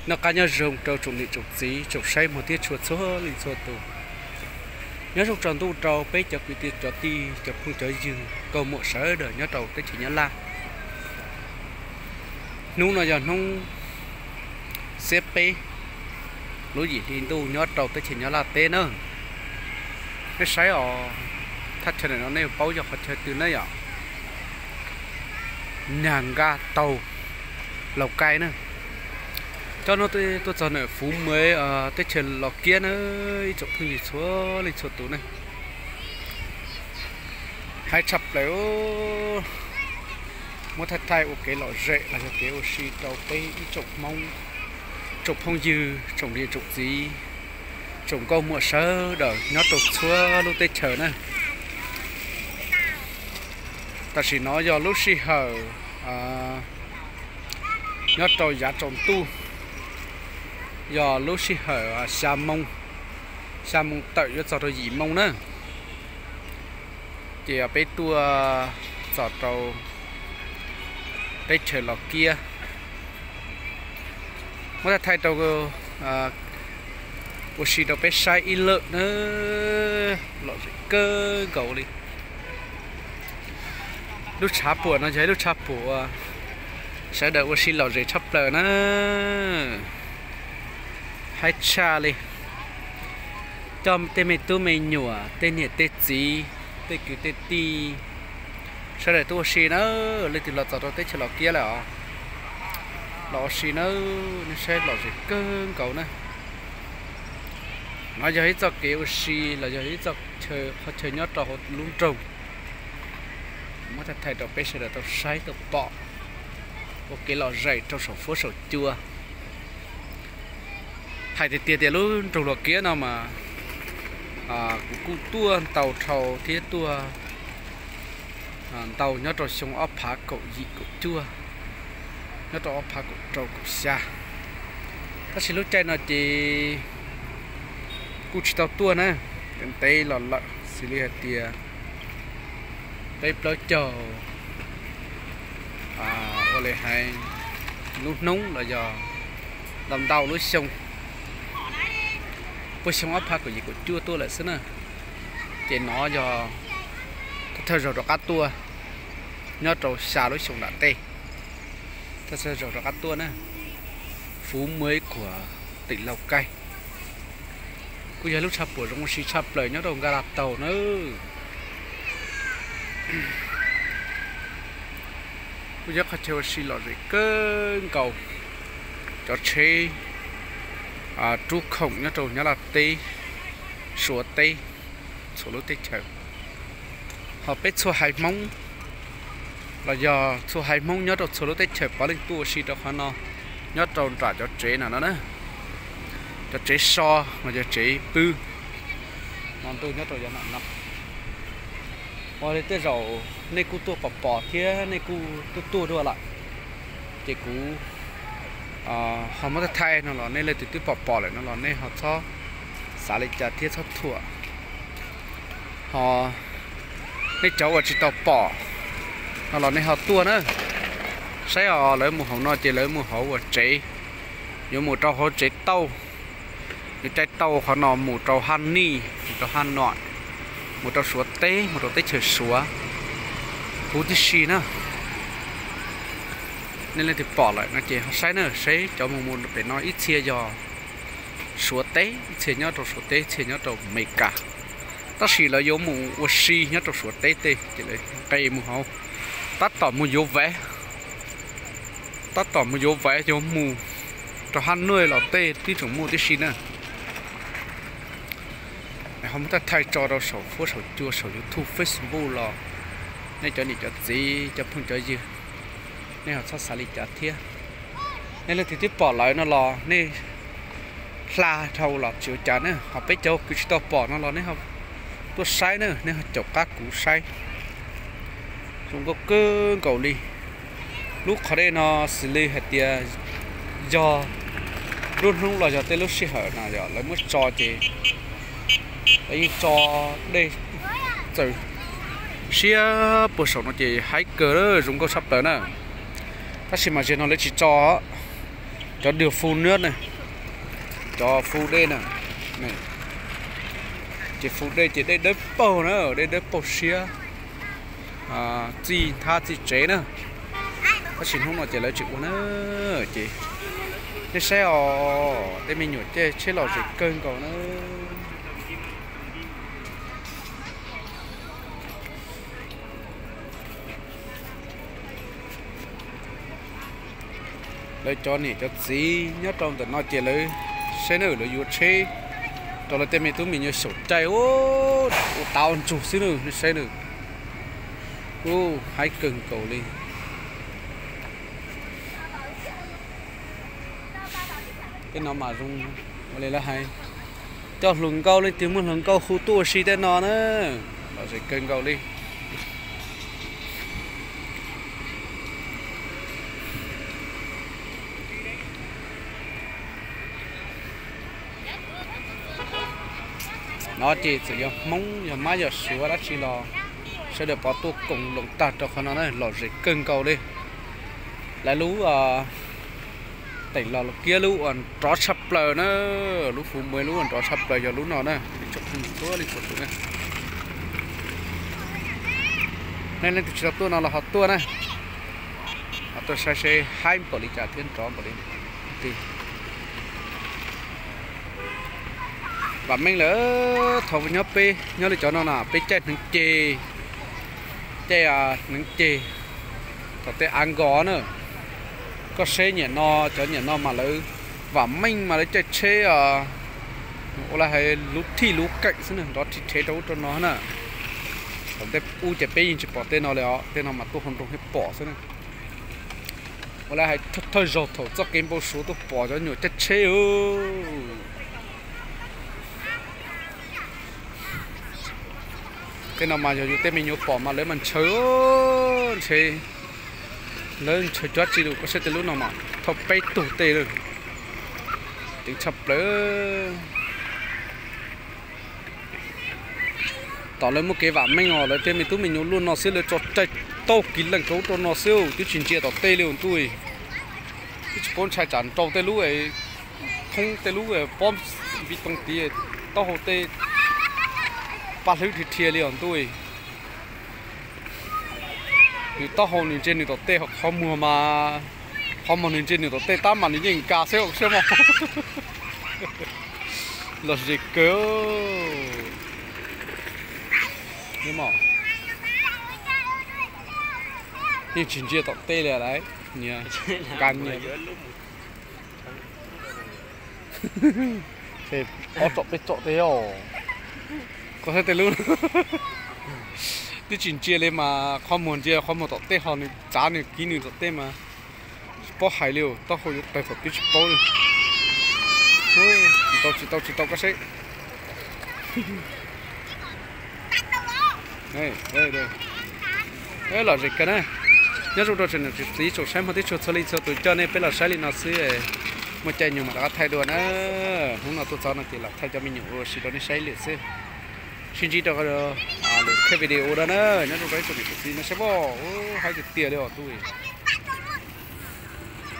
Noj qab nyob zoo rau tsoom niam tsoom txiv tsoom saib mog thiab txhua txhua leej txhua tus. Nyob zoo tsaus ntuj rau peb cov kwv tij cov tij cov phooj cov ywg nkauj muam sawv daws nyob rau teb chaws Nyab Laj. Hnub no yog hnub xiab peb lub yim hli ntuj nyob rau teb chaws Nyab Laj teb na. Nej saib os, thaj chaw ntawm no nej paub yog qhov chaw twg na yom? Nyag Nkaj Taug, Laus Kaij na. Coj no tuaj txog ntawm Fuv Muev teb chaws Los Kiab na, ib tsoom phooj ywg txhua leej txhua tus na. Haib tshaj plaws, muab thaij thaij ua kev lom zem los yog kev ua si rau peb ib tsoom Hmoob, tsoom phooj ywg, tsoom niam tsoom txiv, tsoom nkauj muam sawv daws nyob rau txhua lub teb chaws na. Tam sim no yog lub sij hawm nyob rau yav tsaus ntuj, yog lub sij hawm xya moo, xya moo tawm yuav txog rau yim moo na. Ces peb tuaj txog rau teb chaws Los Kiab, muab thaij thaij rau ua si rau peb saib ib lawm na. Lom zem kawg nkaus li. Lub tshav puam no yog ib lub tshav puam uas sawv daws ua si lom zem tshaj plaws na. Haib tshaj li. Coj tej me tub me nyuam, tej niam tej txiv, tej kwv tej tij, sawv daws tuaj ua si na. Leej twg los txog rau teb chaws Los Kiab lawm os, los ua si na. Nej saib lom zem kawg nkaus na. No yog ib txoj kev ua si los yog ib txoj chaw, qhov chaw nyob rau hauv lub nroog. Muab thaij thaij rau peb sawv daws tau saib tau pom ua kev lom zem rau saum fuab saum cua. Hais tiag tiag tias lub nroog Los Kiab no mas kuv kuj tuaj ntau dhau thiab tuaj ntau nyob rau xyoo ob phav kaum yim kaum cuaj, nyob rau ob phav kaum rau kaum xya. Tab sis lub caij no ces kuj tsis tau tuaj na, ntev los lawm xws li hais tias peb plaub caug, ua li hais lub hnub los yog ntau ntau lub xyoo, puag xyoo ob phav kaum yim kaum cuaj tuaj lawm xwb na. Ces no yog thawj zaug rov qab tuaj nyob rau xya lub xyoo nram tej, thawj zaug rov qab tuaj na. Fuv Muev Kuam, tim Laus Kaij, kuj yog lub tshav puam zoo ua si tshaj plaws nyob rau Nkaj Laj Taug na. Kuj yog qhov chaw ua si lom zem kawg nkaus. Cov tsheb rub khoom nyob rau Nyab Laj teb, Suav teb, txhua lub teb chaws. Ho peb txhua haiv Hmoob los yog txhua haiv Hmoob nyob rau txhua lub teb chaws puav leej tuaj ua si rau qhov no, nyob rau nram cov tsev no no na. Cov tsev so los yog tsev pw, no ntuj nyob rau yav nram no. Ua li tej zaum nej kuj tuaj pom pom thiab nej kuj tuaj tuaj dua lawm, ces kuv ho muab thaij thaij no los nej leej twg twb pom pom lawm no los nej ho txhob xav li cas thiab txhob thuam. Ho nej cov uas tsis tau pom no los nej ho tuaj na. Saib os, lawv mus hauv no ces lawv mus hauv uas tsev, yuav mus rau hauv tsev tauj, yuav caij tauj qhov no mus rau Haj Nij, mus rau Haj Nom, mus rau Suav teb, mus rau teb chaws Suav huv tib si na. Nej leej twg pom lawm no ces ho saib na, saib cov mus mus pem no ib txhia yog Suav teb, ib txhia nyob rau Suav teb, ib txhia nyob rau Amelikas. Tab sis lawv yuav mus ua si nyob rau Suav teb tej ces lawv nqes mus hauv, tab tom mus yuav vav, tab tom mus yuav vav yuav mus rau Haj Noj los tej twb tseem muaj tib si na. Ho muab thaij thaij tso rau saum fuab saum cua saum YouTube, Facebook los nej cov niam cov txiv cov phooj cov ywg, nej ho txhob xav li cas thiab. Nej leej twg twb pom lawm no los nej hla dhau los tsis ua cas na, ho peb cov kws tsis tau pom no los nej ho tuaj saib na, nej ho caum qab kuv saib. Zoo nkauj kawg nkaus li. Lub qhov dej no xws li hais tias yog lub hnub los yog tej lub sij hawm no yog lawv muab tso ces lawv yeej tso dej txaws siab puag saum no ces haib kawg, zoo nkauj tshaj plaws na. Tab sis mas zaum no lawv tsis tso, Cov dua fu nab na, cov fu dej na, ces fu dej ces dej dawb paug na, dej dawb paug siab, txij thab txij tsev na. Tab sis hnub no ces lawv tsis ua na, ces nej saib os, tej me nyuam caij tsheb lom zem kawg nkaus na. Lawv cov niam cov txiv nyob rau ntawm no ces lawv saib na, lawv yuav tsheb rau lawv tej me tub me nyuam xyaum caij ua tav ua ntsug xwb na, nej saib na. Ub, haib kawg nkaus li. Tej no mas zoo ua li lawv hais, coj hluas nkauj leej twg muaj hluas nkauj hu tuaj ua si tej no na, lom zem kawg nkaus li. No ces txawm yog Hmoob yog Mab yog Suav dab tsi los sawv daws pov tuaj koom loo tag rau qhov no na, lom zem kawg nkaus li. Lawv lub teem los kiab lub uas nrov tshaj plaws na, lub Phú Mỹ lub uas nrov tshaj plaws yog lub no na. Nej leej twg tsis tau tuaj no los ho tuaj na, ho tuaj saib seb haib npaum li cas thiab nrov npaum li cas. Vam meej lawm, thaum nyob peb nyob li cov no na peb caij hneev ceg, caij hneev ceg tom tej av nkos na. Koj saib niam no, cov niam no mas lawv vam meej mas lawv caij tsheb ua li hais lub thij lub keem xwb na, nrov rhi rhev rau ub rau no na. Thaum ntej ub ces peb yeej tsis pom tej no li os, tej no mas tuaj hauv nroog thiaj pom xwb na. Ua li hais thawj zaug thaum txoj kev npau suav tuaj pom cov nyuam caij tsheb. Tej no mas yog yus tej me nyuam pom mas lawv mas ntshaw, ntshe lawv ntshaw cuab tsi lus. Koj saib tej lub no mas thauj peb tug tej lawm, ceev tshaj plaws. Tom lawv muaj kev vam meej os, lawv tej me tub me nyuam luaj no xwb lawv tso caij tau kiv leej rau ub rau no xwb twb tsis ntsia tom tej li ntuj. Twb tsis paub ntshai tsam nrau tej lub, thoob tej lub pob npib toog tid, taub hau tej paj hlwb dhia dhia li os ntuj. Nws taub hau nws ntsia nws tom tej, qhov muag mas, qhov muag nws ntsia nws tom tej tab mas nws yeej nkag xwb os. Lom zem kawg. Yeej tsis ntsia tom tej li lawm, niag nkag niag. Ob tsom peb tsom tej os. Koj saib tej lub, twb tsis ntsia li mas qhov muag ntsia qhov muag tom tej ho nws tsav nws kiv nws tom tej mas tsis paub hais li, taub hau yuav tawg thaum twg tsis paub li. Tsis tau tsis tau tsis tau koj saib. Lom zem kawg na. Nyob zoo rau tsoom niam tsoom txiv tsoom saib hmov tib tsuag txhua leej txhua tus, coj nej peb los saib li no xwb. Muaj caij nyuag mam rov qab thaij dua na. Hnub no tuaj txog no ces los thaij cov me nyuam ua si rau nej saib lwm xwb. Sib ntsib rau lwm qhov video dua na. Nyob zoo rau ib tsoom niam tsoom txiv no saib pob, haib tiag tiag li os ntuj.